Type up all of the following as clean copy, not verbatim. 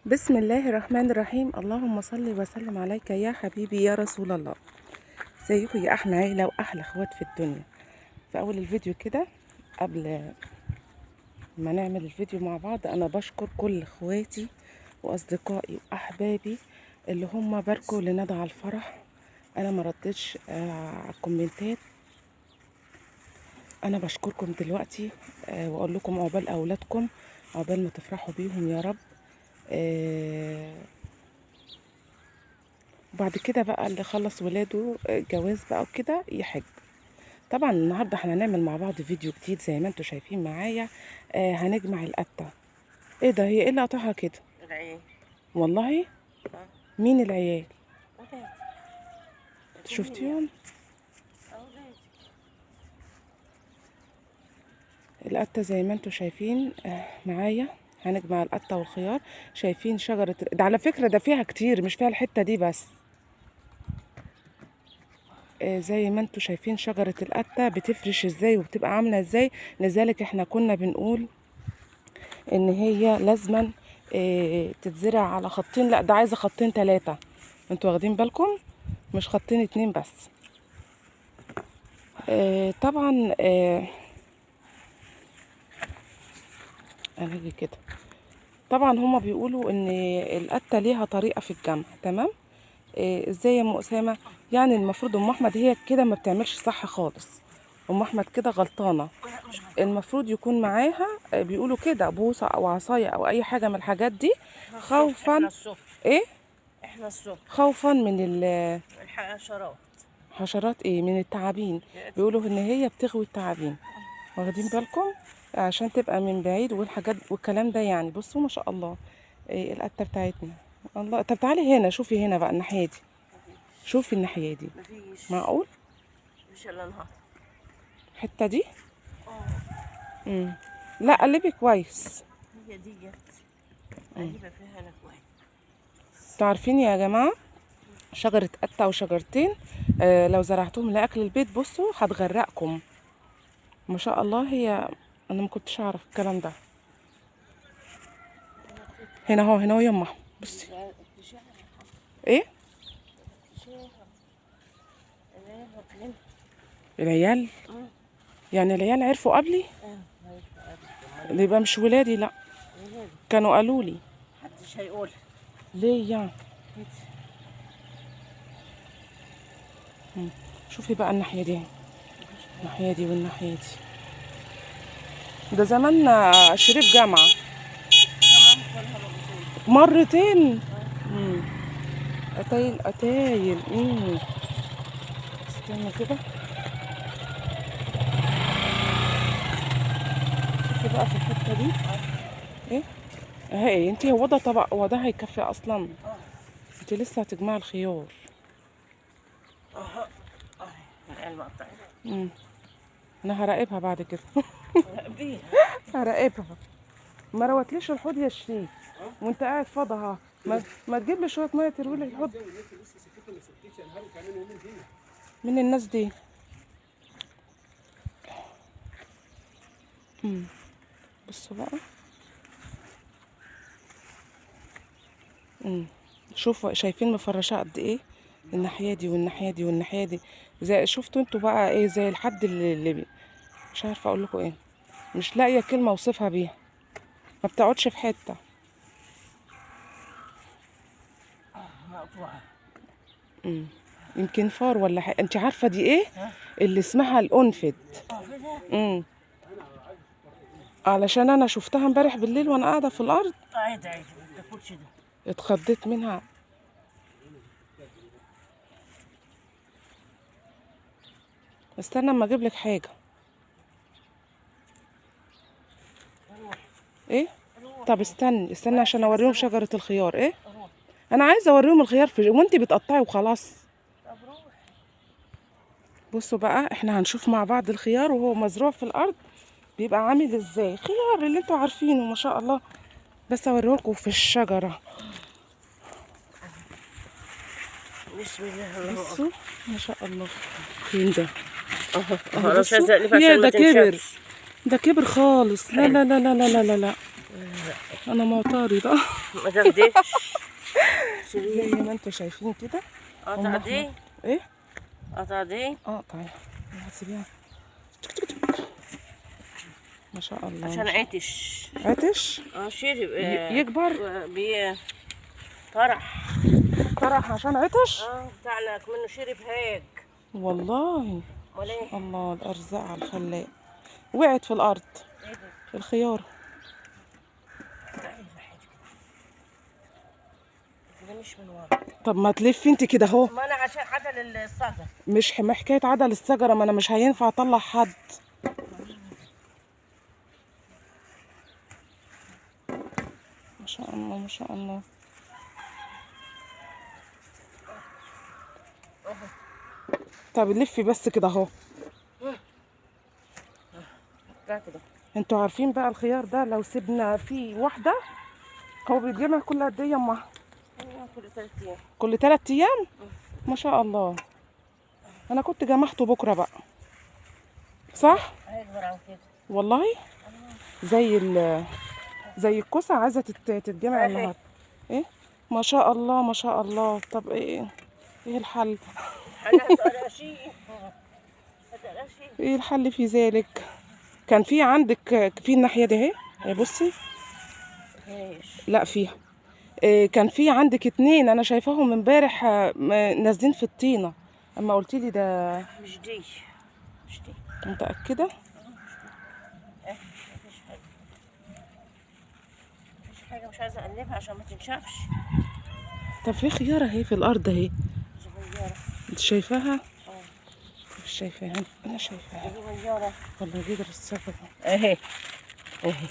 بسم الله الرحمن الرحيم. اللهم صل وسلم عليك يا حبيبي يا رسول الله. ازيكم يا احلى عيله واحلى اخوات في الدنيا. في اول الفيديو كده قبل ما نعمل الفيديو مع بعض، انا بشكر كل اخواتي واصدقائي واحبابي اللي هم باركوا لندى على الفرح. انا ما ردتش على الكومنتات. انا بشكركم دلوقتي واقول لكم عقبال اولادكم، عقبال ما تفرحوا بيهم يا رب. وبعد كده بقى اللي خلص ولاده جواز بقى وكده يحج. طبعا النهارده احنا هنعمل مع بعض فيديو جديد زي ما انتم شايفين معايا. هنجمع القته. ايه ده؟ هي ايه اللي قطعها كده؟ العيال. والله مين العيال؟ ولادي. شفتيهم؟ اولادي. القته زي ما انتم شايفين معايا. هنجمع القته والخيار. شايفين شجرة ده؟ على فكرة ده فيها كتير، مش فيها الحتة دي بس. زي ما انتم شايفين شجرة القته بتفرش ازاي وبتبقى عامله ازاي. لذلك احنا كنا بنقول ان هي لازما تتزرع على خطين. لا ده عايزه خطين 3، انتوا واخدين بالكم؟ مش خطين 2 بس. طبعا انا اجي كده. طبعا هما بيقولوا ان القته ليها طريقه في الجمع، تمام؟ ازاي يا ام اسامة؟ يعني المفروض ام احمد هي كده ما بتعملش صح خالص. ام احمد كده غلطانة. المفروض يكون معاها بيقولوا كده بوصه او عصاية او اي حاجة من الحاجات دي، خوفا احنا الصبح. ايه؟ احنا الصبح خوفا من الحشرات. حشرات ايه؟ من التعابين. بيقولوا ان هي بتغوي التعابين، واخدين بالكم؟ عشان تبقى من بعيد والحاجات والكلام ده يعني. بصوا ما شاء الله إيه القته بتاعتنا. الله. طب تعالي هنا شوفي هنا بقى الناحية دي، شوفي الناحية دي. مفيش. معقول؟ مش الا نهار الحتة دي؟ لا قلبي كويس. هي ديت قلبي فيها انا كويس. تعرفين يا جماعة شجرة قته وشجرتين لو زرعتهم لاكل البيت بصوا هتغرقكم ما شاء الله. هي انا ما كنتش اعرف الكلام ده. هنا اهو، هنا اهو يما. بصي ايه العيال؟ يعني العيال عرفوا قبلي؟ يبقى مش ولادي. لا كانوا قالوا لي. محدش هيقول ليه يعني؟ شوفي بقى الناحية دي، الناحية دي والناحية دي. ده زمان شريف جامعة مرتين. قتايل قتايل. استنى كده. شوفي بقى في الحتة دي ايه اهي. انتي هو ده طبق؟ هو ده هيكفي اصلا؟ انتي لسه هتجمعي الخيار. انا هراقبها بعد كده. هراقبها. ما روتليش الحوض يا شريف وانت قاعد فاضي اهو. ما تجيب لي شوية مية تروي لي الحوض. من الناس دي. بصوا بقى. شوفوا شايفين مفرشه قد ايه؟ الناحية دي والناحية دي والناحية دي. زي شفتوا انتوا بقى ايه؟ زي الحد اللي مش عارفه اقول لكم ايه، مش لاقيه كلمة اوصفها بيها. ما بتقعدش في حتة. يمكن فار ولا حاجة. انت عارفه دي ايه؟ اللي اسمها القنفد. علشان انا شفتها امبارح بالليل وانا قاعدة في الارض. عادي عادي ما تاكلش ده. اتخضيت منها. استنى اما اجيب لك حاجة. ايه؟ طب استني استني عشان اوريهم شجرة الخيار. ايه؟ انا عايزه اوريهم الخيار في وانت بتقطعي وخلاص. بصوا بقى احنا هنشوف مع بعض الخيار وهو مزروع في الارض بيبقى عامل ازاي. خيار اللي انتوا عارفينه ما شاء الله، بس اوريهولكم في الشجرة. بسم الله الرحمن الرحيم. بصوا ما شاء الله. فين ده؟ اهو. انا مش عايزه اقلب عشان ده ما كبر، تنشفش. ده كبر خالص. لا لا لا لا لا لا لا. انا معترضة. ما تاخديش. زي ما انتوا شايفين كده. قطع دي. ايه؟ قطع دي. اه طيب هتسيبيها. ما شاء الله. عشان عطش. عطش؟ شرب. يكبر؟ طرح. طرح عشان عطش؟ بتاعنا منه شرب هاج. والله. امال ايه؟ الله، الارزاق على الخلاق. وقعت في الارض. ايه ده؟ الخيار. ده مش من ورا. طب ما تلفي انت كده اهو. ما انا عشان عدل الشجرة. مش حكاية عدل الشجرة، ما انا مش هينفع اطلع حد. ما شاء الله ما شاء الله. طب لفي بس كده اهو. انتوا عارفين بقى الخيار ده لو سيبنا فيه واحدة هو بيتجمع كل قد ايه يا امه؟ كل 3 ايام. كل 3 ايام؟ ما شاء الله. انا كنت جمعته بكره بقى، صح؟ هيكبر عن كده والله. زي الكوسه عايزه تتجمع النهارده. ايه ما شاء الله ما شاء الله. طب ايه الحل؟ ايه الحل في ذلك؟ كان في عندك في الناحية دي اهي، بصي. لا فيها. كان في عندك 2 انا شايفاهم امبارح نازلين في الطينه، اما قلتي لي ده مش دي. مش دي. متاكدة؟ مفيش حاجة. مفيش حاجة، مش عايزه اقلبها عشان ما تنشفش. طب في خياره اهي في الارض اهي صغيرة. انت شايفاها؟ مش شايفاها، انا شايفاها صغيرة والله. قدر السفر اهي اهي.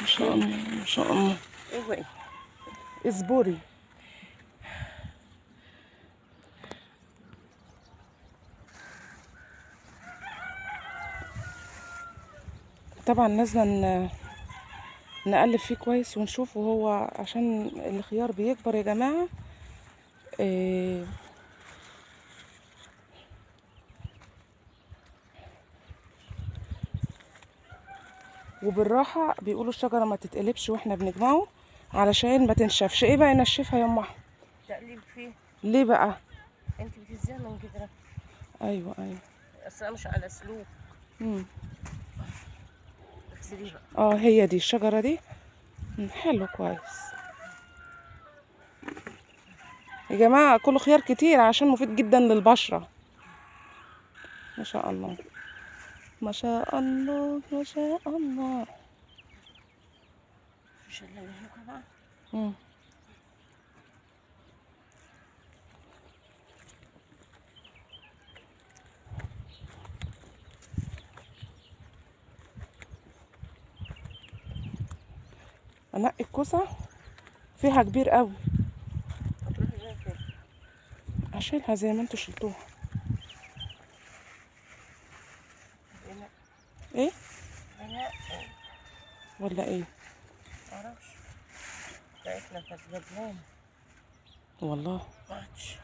ما شاء الله ما شاء الله. اوعي اصبري. طبعا لازم نقلب فيه كويس ونشوفه هو، عشان الخيار بيكبر يا جماعة. إيه وبالراحه بيقولوا الشجرة ما تتقلبش واحنا بنجمعه علشان ما تنشفش. ايه بقى ينشفها يا ام احمد؟ تقليب فيه ليه بقى؟ انت بتهزيها من جدرها. ايوه ايوه، اصل مش على سلوك. اغسليه بقى. هي دي الشجرة دي. حلو كويس يا جماعة، كله خيار كتير عشان مفيد جدا للبشره. ما شاء الله ما شاء الله ما شاء الله. مش اللي هناك بقى. انقي الكوسه فيها كبير قوي، اشيلها زي ما انتوا شلتوها. ايه ولا ايه؟ معرفش. بتاعتنا كانت جبنانه والله. ما عادش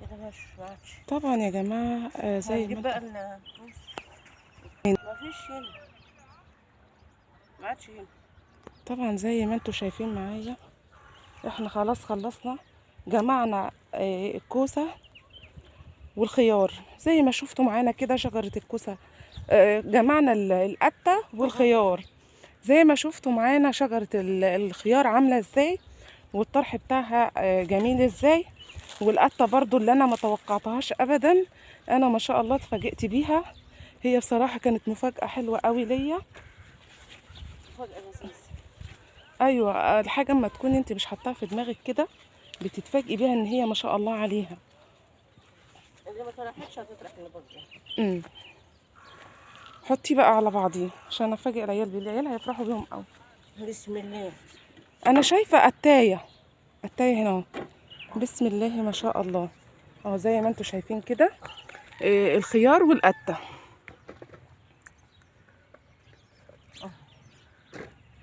كده، مش ما عادش. طبعا يا جماعة زي ما بقى مفيش هنا، ما عادش هنا. طبعا زي ما انتوا شايفين معايا احنا خلاص خلصنا جمعنا الكوسه والخيار زي ما شفتوا معانا كده. شجرة الكوسه جمعنا القته والخيار زي ما شفتوا معانا. شجرة الخيار عامله ازاي والطرح بتاعها جميل ازاي، والقته برضو اللي انا ما توقعتهاش ابدا، انا ما شاء الله اتفاجئت بيها. هي بصراحة كانت مفاجاة حلوة قوي ليا. ايوه الحاجة اما تكون انت مش حاطاها في دماغك كده بتتفاجئي بيها ان هي ما شاء الله عليها. اللي ما طرحتش هتطرح اللي برضه. حطي بقى على بعضيه عشان افاجئ العيال بيه، العيال هيفرحوا بيهم قوي. بسم الله. انا شايفه قتايه، قتايه هنا اهو. بسم الله ما شاء الله. اهو زي ما انتم شايفين كده الخيار والقته.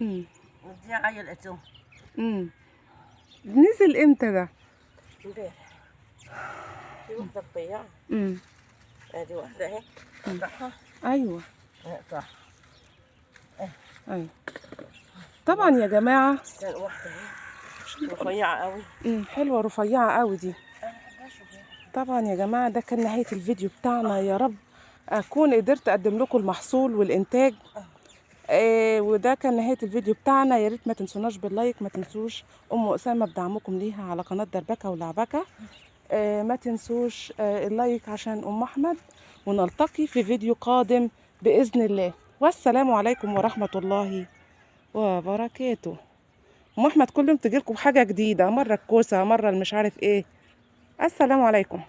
ودي عيل اتوم. نزل امتى ده؟ امبارح. في واحدة رفيعة. ادي واحدة اهي. قطعها. ايوه. نقطعها. ايوه طبعا يا جماعة. كان واحدة اهي رفيعة قوي. حلوة رفيعة قوي دي. انا ما بحبهاش رفيعة. طبعا يا جماعة ده كان نهاية الفيديو بتاعنا، يا رب اكون قدرت اقدم لكم المحصول والانتاج. وده كان نهاية الفيديو بتاعنا. يا ريت ما تنسوناش بال like، ما تنسوش ام اسامة بدعمكم ليها على قناة دربكه ولعبكه. ما تنسوش ال like عشان ام احمد، ونلتقي في فيديو قادم باذن الله. والسلام عليكم ورحمة الله وبركاته. ام احمد كل يوم تجيلكم بحاجة جديدة، مرة الكوسه، مرة المش عارف ايه. السلام عليكم.